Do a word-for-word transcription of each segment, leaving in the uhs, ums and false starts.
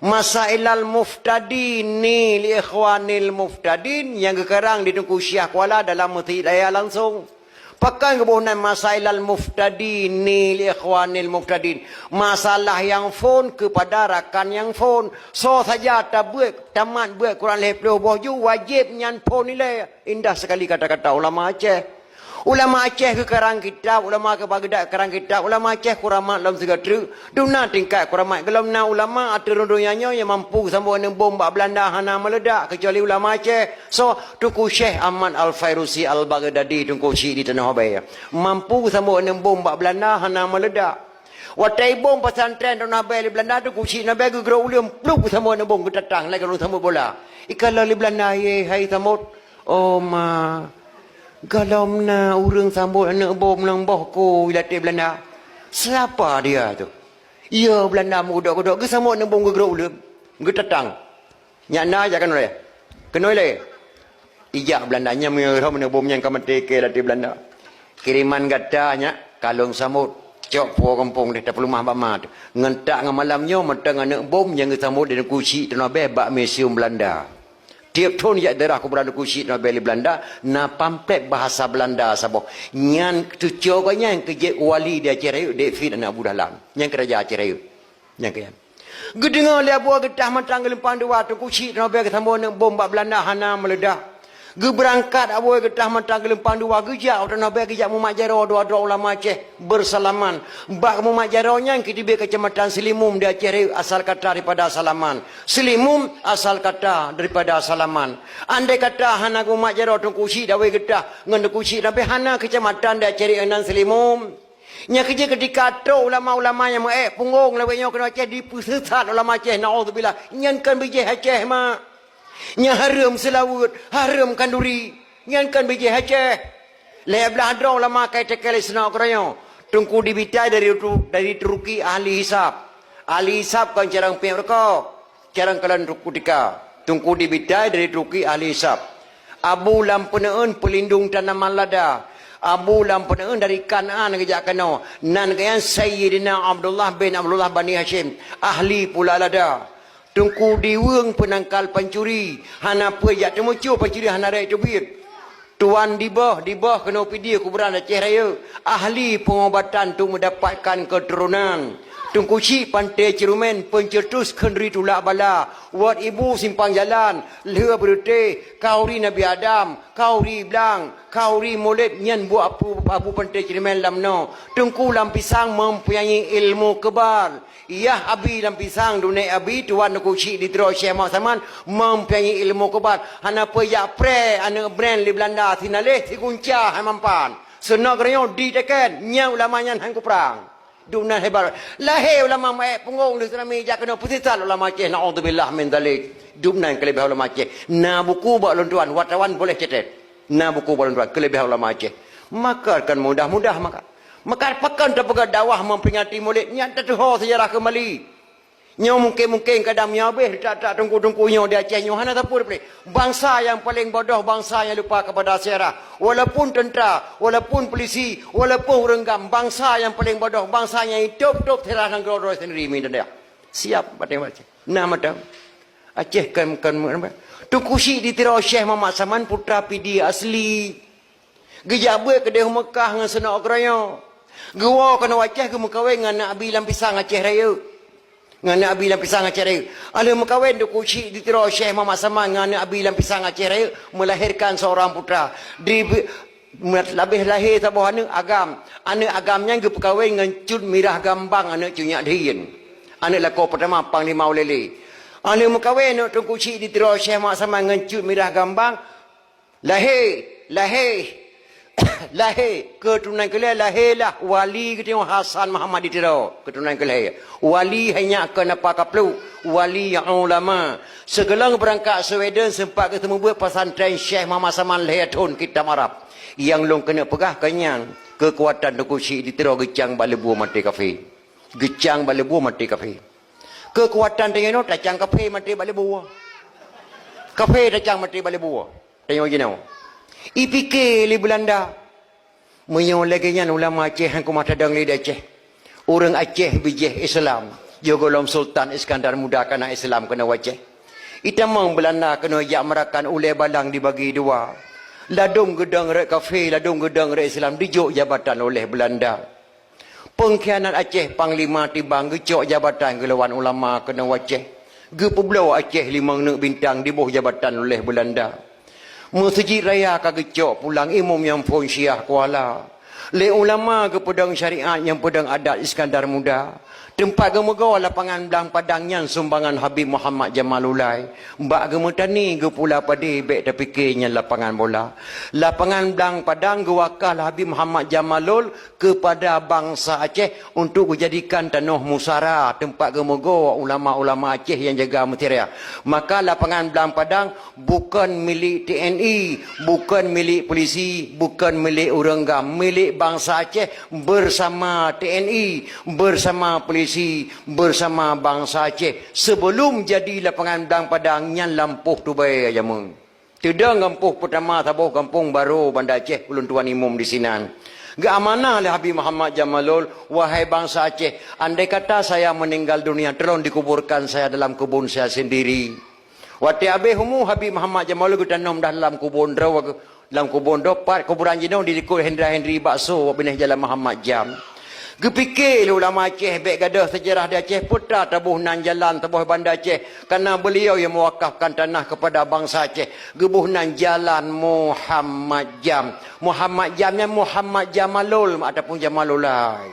Masailal muftadin ni li ikhwanil muftadin nyang geukarang di Teungku Syiah Kuala dalam Meuseujid Raya langsong. Pakon geuboh nan masailal muftadin ni li ikhwanil muftadin? Masalah nyang phon keupada rakan nyang phon. Soe saja tabeuet, tamat beuet Quran lhèe ploh boh ju, wajéb nyan phon ilèe. Indah sekali kata-kata ulama Aceh. Ulama Aceh geukarang kitab, ulama keu Baghdad karang kitab, ulama Aceh kuramat lom sigoe treuk. Dum na tingkat kuramat gohlom na ulama ateueh rhueng donya nyoe nyang mampu geusambot aneuk bom bak Belanda hana meuledak keucuali ulama Aceh. Soe? Teungku Syekh Ahmad Al-Fairusi Al-Baghdadi, Teungku Chik di Tanoh Abee. Mampu geusambot aneuk bom bak Belanda hana meuledak. Watèe ibom pesantren Tanoh Abee lé Belanda, Teungku Chik Tanoh Abee geugrôp u leuen, plup, geusambot aneuk bom geutatang lagèe ureueng sambot bola. Ikalon lé Belanda, "Ye, hai sambot." "Oh ma, gohlom na ureueng sambot aneuk bom lam boh kôi latèe Belanda." "Siapa dia tu?" "Iya, Belanda meugodok-godok, geusambot aneuk bom geugrôp u leuen, geutatang." "Nyak na jak keunoe lé." "Keunoe lé." Ijak Belanda nyan meunyoe aneuk bom nyan ka maté keu latèe Belanda. "Kiriman gata nyak ka lôn sambot. Cok puwoe gampông deh, tapeuleumah bak ma teuh. Ngon tak ngon malam nyoe mantong aneuk bom nyang geusambot di Teungku Chik Tanoh Abee bak museum Belanda." Tiep thon jak ziarah kuburan Teungku Chik Tanoh Abee lé Belanda, na pamflet bahasa Belanda saboh. Nyan teucok gobnyan keu jeuet wali di Aceh Rayeuk, David aneuk Abu Dahlan. Nyan keu raja Aceh Rayeuk. Nyang keu nyan. Geudeungoe lé Abu Geutah Mantang Geulumpang Dua, Teungku Chik Tanoh Abee geusambot aneuk bom bak Belanda hana meuledak. Geubeurangkat Abu Geutah Mantang Geulumpang Dua, geujak u Tanoh Abee, geujak mumat jaroe dua droe ulama Aceh beusalaman. Bak mumat jaroe nyan geutibée keucamatan Seulimum di Aceh Rayeuk, asal kata daripada salaman. Seulimum asal kata daripada salaman. Andai kata hana geumat jaroe Teungku Chik Abu Geutah ngon Teungku Chik Tanoh Abee, hana keucamatan di Aceh Rayeuk nan Seulimum. Nyang keujeuet keutika trok ulama-ulama nyang meu-ék punggong lawét nyoe keunoe Aceh, dipeuseusat ulama Aceh, naudzubillah. Nyan kon bijéh Aceh, mak. Nyang hareuem seulaweuet, hareuem khanduri. Nyan kon bijéh Aceh. Lhée blaih droe ulama ka iteuka lé Snouck Hurgronje. Teungku Dibitai dari Tu-, dari Turki ahli hisab. Ahli hisab kon carông piep rukok. Carông kalon Teungku Dibitai dari Turki ahli hisab. Abu Lam Peuneuen peulindong tanaman lada. Abu Lam Peuneuen dari Kanaan geujak keunoe. Nan geuh nyan Sayyidina Abdullah bin Abdullah Bani Hasyim, ahli pula lada. Teungku Diweueng peunangkal pancuri, hana peue jak teumucue pancuri hana rhot teubiet. Tuan Diboh, Diboh keunoe Pidie kuburan Aceh Rayeuk, ahli peungobatan untuk meudapatkan keuturonan. Teungku Chik Panté Ceurumen, peuncetus kheun ri tulak bala, wot ibu simpang jalan, lheueh beureutéh, khauri Nabi Adam, khauri blang, khauri mulod nyan buet Abu, Abu Panté Ceurumen lam noe. Teungku Lam Pisang mempunyai ilmu kebal. Yah Abi Lam Pisang, dunek Abi, tuan Teungku Chik di Tiro Syekh Muhammad Saman, mempunyai ilmu kebal. Hana peue jak preh aneuk brand lé Belanda, sinaléh sigunca hai mampan. Snouck Hurgronje diteken, nyan ulama nyan han kuprang. Dum nan hebat. Lahé ulama meu-ék punggong di tsunami jak keunoe peuseusat ulama Aceh, naudzubillah min dzalik. Dum nan keuleubeh ulama Aceh. Na buku bak lôn tuan, wartawan boleh catat. Na buku bak lôn tuan, keuleubeh ulama Aceh. Maka kon mudah-mudah maka. Maka pakon tapeugah dakwah memperingati Maulid, nyan tateuho seujarah keumbali. Nyoe mungken-mungken kadang meunyoe habéh that-that teungku-teungku nyoe di Aceh nyoe hana sapeue teupeuleueh. Bansa nyang paleng bodoh, bansa nyang lupa kepada sejarah. Walaupun teuntara, walaupun polisi, walaupun ureueng gam, bansa nyang paleng bodoh, bansa nyang itôb-tôb sejarah nanggroe droe sendiri, minta dia. Siap bateng Aceh. Nah, mata. Aceh kan, kan, Teungku Chik di Tiro Syekh Muhammad Saman, putra Pidie asli. Geujak beuet keudeh u Meukah ngon Snouck Hurgronje. Geuwoe keunoe Aceh geumeukawen ngon aneuk Abi Lam Pisang Aceh Rayeuk. Ngon aneuk Abi Lam Pisang Aceh Rayeuk. Alheuh meukawen Teungku Chik di Tiro Syekh Muhammad Saman ngon aneuk Abi Lam Pisang Aceh Rayeuk, melahirkan seorang putra. Di, labeh lahé saboh aneuk agam. Aneuk agam nyan geupeukawen ngon Cut Mirah Gambang, aneuk Cut Nyak Dhien. Aneuk lakoe peutama Panglima Ulee Lheue. Alheuh meukawen aneuk Teungku Chik di Tiro Syekh Muhammad Saman ngon Cut Mirah Gambang, lahé, lahé, lahé, keuturonan keu lhée lahé lah wali geutanyoe Hasan Muhammad di Tiro, keuturonan keu lhée. Wali hai nyak kon apa kapluek, wali nyang ulama. Sigohlom beurangkat Sweden seumpat geuseumeubeuet pesantren Syekh Muhammad Saman lhée thon kitab Arab. Nyang lôn keuneuk peugah keu nyan, keukuatan Teungku Chik di Tiro geucang bak leubue maté kafé. Geucang bak leubue maté kafé. Keukuatan tanyoe nyoe tacang kafé maté bak leubue. Kafé tacang maté bak leubue. Tanyoe jinoe. Ipike lé Beulanda. Meunyoe lagée nyan ulama Aceh han keumah tadong lé di Aceh. Ureuëng Aceh bijéh Islam. Yoh gohlom Sultan Iskandar Muda ka na Islam keunoe u Aceh. Itamong Beulanda keunoe jak meurakan ulée balang dibagi dua. Ladôm geudong rot kafé, ladôm geudong rot Islam dijok jabatan oleh Beulanda. Peungkhianat Aceh, Panglima Tibang geucok jabatan geulawan ulama keunoe u Aceh. Geupeubloe Aceh limong neuk bintang diboh jabatan oleh Beulanda. Meuseujid raya ka geucok pulang imum nyang phon Syiah Kuala. Lé ulama geupeudong syariat nyang peudong adat Iskandar Muda. Teumpat geumeugoe lapangan Blang Padang nyan sumbangan Habib Muhammad Jamalulai. Bak geumeutani geupula padé bék tapike nyan lapangan bola. Lapangan Blang Padang geuwakah lé Habib Muhammad Jamalul keupada bansa Aceh untuk geujadikan tanoh musara teumpat geumeugoe ulama-ulama Aceh nyang jaga meuseujid raya. Maka lapangan Blang Padang bukon milék T N I, bukon milék polisi, bukon milék ureuëng GAM, milék bansa Aceh bersama T N I, bersama polisi, bersama bansa Aceh. Sebelum jadi lapangan Blang Padang nyan lampôh Tubai jameun. Teudong gampông peutama saboh gampông Baro Banda Aceh, ulôn tuan imum disinan. Geuamanah lé Habib Muhammad Jamalul, "Wahai bansa Aceh, andai kata saya meninggal dunia, tolong dikuburkan saya dalam kebun saya sendiri." Watée habéh umu Habib Muhammad Jamalul geutanom dah lam kubon droe, lam kubon droe pat kuburan jinoe di likot Hendra Hendri Bakso binéh Jalan Muhammad Jam. Geupike lé ulama Aceh bék gadôh seujarah di Aceh, peue ta taboh nan jalan saboh Banda Aceh, karena beliau yang mewakafkan tanah kepada bansa Aceh, geuboh nan Jalan Muhammad Jam. Muhammad Jam nyan Muhammad Jamalul ataupun Jamalulai.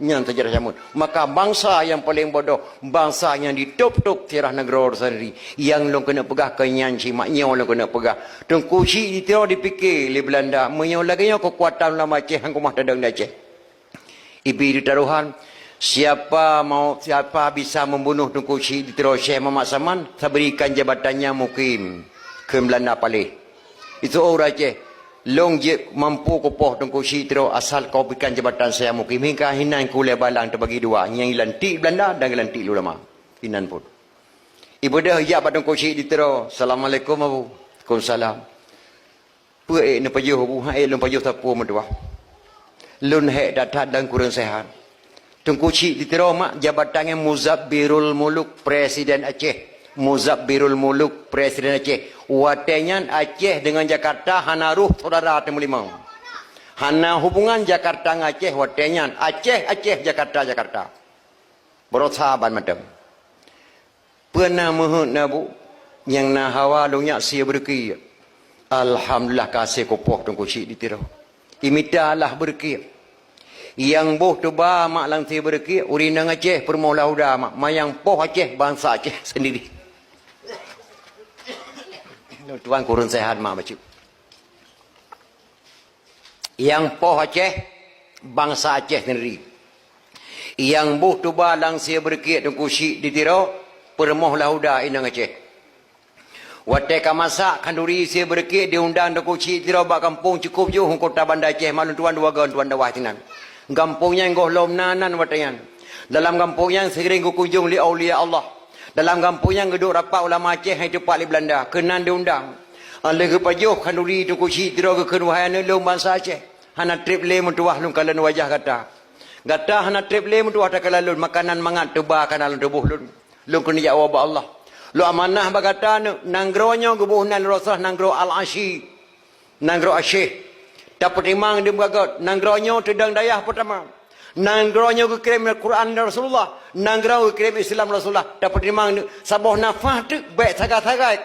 Nyan seujarah jameun. Maka bansa nyang paleng bodoh, bansa nyang ditôb-tôb sirah nanggroe sendiri. Nyang lôn keuneuk peugah keu nyan cit, mak nyoe lôn keuneuk peugah. Teungku Chik di Tiro dipike lé Beulanda, meunyoe lagée nyoe keukuatan ulama Aceh, han keumah tadong di Aceh. Ibi di tarohan, siapa mau, siapa bisa membunuh Teungku Chik di Tiro Syekh Muhammad Saman, saya berikan jabatannya mukim. Kheun Beulanda paléh. Itu ureuëng Aceh, lôn jeuet mampu kupoh Teungku Chik Tiro asal kau berikan jabatan saya mukim. Hingga hinan kulée balang teubagi dua, nyang geulantik Beulanda dan geulantik ulama. Hinan pun. Ibeudôh ijak bak Teungku Chik di Tiro, "Assalamualaikum, Abu." "Waalaikumsalam." "Peue ék neupajoh, Abu?" "Han ék lôn pajoh sapeue meutuah. Lôn hék that-that dan kureueng seuhat." Teungku Chik di Tiro mak jabatan nyan Muzabbirul Muluk, Presiden Aceh. Muzabbirul Muluk, Presiden Aceh. Watée nyan Aceh deungon Jakarta hana roh syedara teumeulimong. Hana hubungan Jakarta ngon Aceh watée nyan. Aceh, Aceh, Jakarta, Jakarta. Beurasa ban mantong. Peue na meuheuét na bu, nyang na hawa lôn nyak sie beureukiek. Alhamdulillah ka sie kupoh Teungku Chik di Tiro. Imita lah beureukiek. Nyang boh tuba mak lam sie beureukiek, ureuëng inong Aceh peurumoh Lahuda mak, manyang poh Aceh bansa Aceh sendiri. Tuan kureueng seuhat mak bacut. Nyang poh Aceh, bansa Aceh sendiri. Nyang boh tuba lam sie beureukiek Teungku Chik di Tiro, peurumoh Lahuda inong Aceh. Watée ka masak khanduri sie beureukiek diundang Teungku Chik di Tiro bak gampông cukôp jôh u kota Banda Aceh, mak lôn tuan dua goe tuan dakwah sinan. Gampông nyan gohlom na nan watée nyan. Dalam gampông nyan seuring geukunjong lé aulia Allah. Dalam gampông nyan geuduek rapat ulama Aceh nyang teupat lé Beulanda, keunan diundang. Lheueh geupajoh khanduri Teungku Chik di Tiro geukheun, "Wahai aneuëk lôn bansa Aceh, hana treb lé meutuah lôn kalon wajah gata. Gata hana treb lé meutuah takalon lôn, makanan mangat tuba ka na lam tuboh lôn. Lôn keuneuk jak woe bak Allah. Lôn amanah bak gata aneuëk, nanggroe nyoe geuboh nan lé Rasulullah nanggroe Al-Asyi." Nanggroe Aceh. Tapeutimang di meugagot, nanggroe nyoe teudong dayah peutama. Nanggroe nyoe geukirém Al-Quran dari Rasulullah. Nanggroe geukirém Islam Rasulullah. Tapeutimang di saboh nafah teuk bék sagai-sagai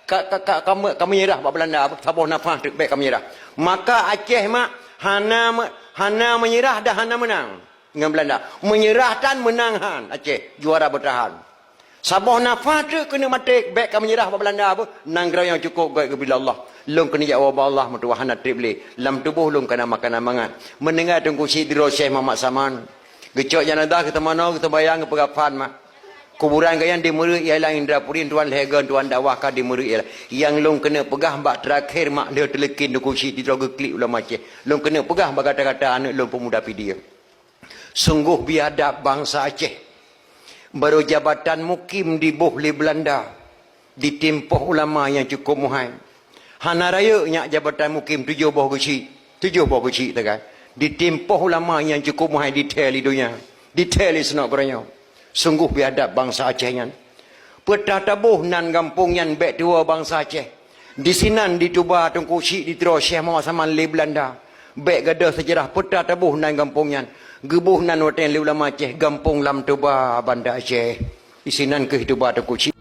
ka, ka, ka, ka me-, ka menyerah bak Beulanda. Saboh nafah teuk bék ka menyerah. Maka Aceh mak hana me-, hana menyerah dan hana meunang ngon Beulanda. Menyerah tan, meunang han. Aceh juara beutahan. Saboh nafah teuk keuneuk maté, bék ka menyerah bak Beulanda beuh, nanggroe nyang cukôp gét geubila Allah. Lôn keuneuk jak woe bak Allah meutuah hana treb lé. Lam tuboh lôn ka na makanan mangat. Meuninggai Teungku Chik di Tiro Syekh Muhammad Saman. Geucok janazah geuteumanoe, geuteumbayang, geupeugah phan mak. Kuburan geuh nyan di Meureue Iélang Indrapuri, tuan lhée goe tuan dakwah ka di Meureue Iélang. Nyang lôn keuneuk peugah bak teurakhé mak lheueh teuleukin Teungku Chik di Tiro geuklik ulama Aceh. Lôn keuneuk peugah bak gata-gata aneuëk lôn peumuda Pidie. Sunggoh biadab bansa Aceh. Barô jabatan mukim diboh lé Beulanda, ditimpoh ulama nyang cukôp muhai. Hana rayeuk nyak jabatan mukim tujoh boh geuchik, tujoh boh geuchik tagai. Ditimpoh ulama nyang cukôp muhai dithée lé donya, dithée lé seunok geuranyoe. Sunggoh biadab bansa Aceh nyan. Peue tataboh nan gampông nyan bék tuwoe bansa Aceh. Disinan dituba Teungku Chik di Tiro Syekh Muhammad Saman lé Beulanda. Bék gadôh seujarah peue tataboh nan gampông nyan. Geuboh nan watée lé ulama Aceh gampông Lam Toba Banda Aceh. Disinan kheueh tuba Teungku Chik.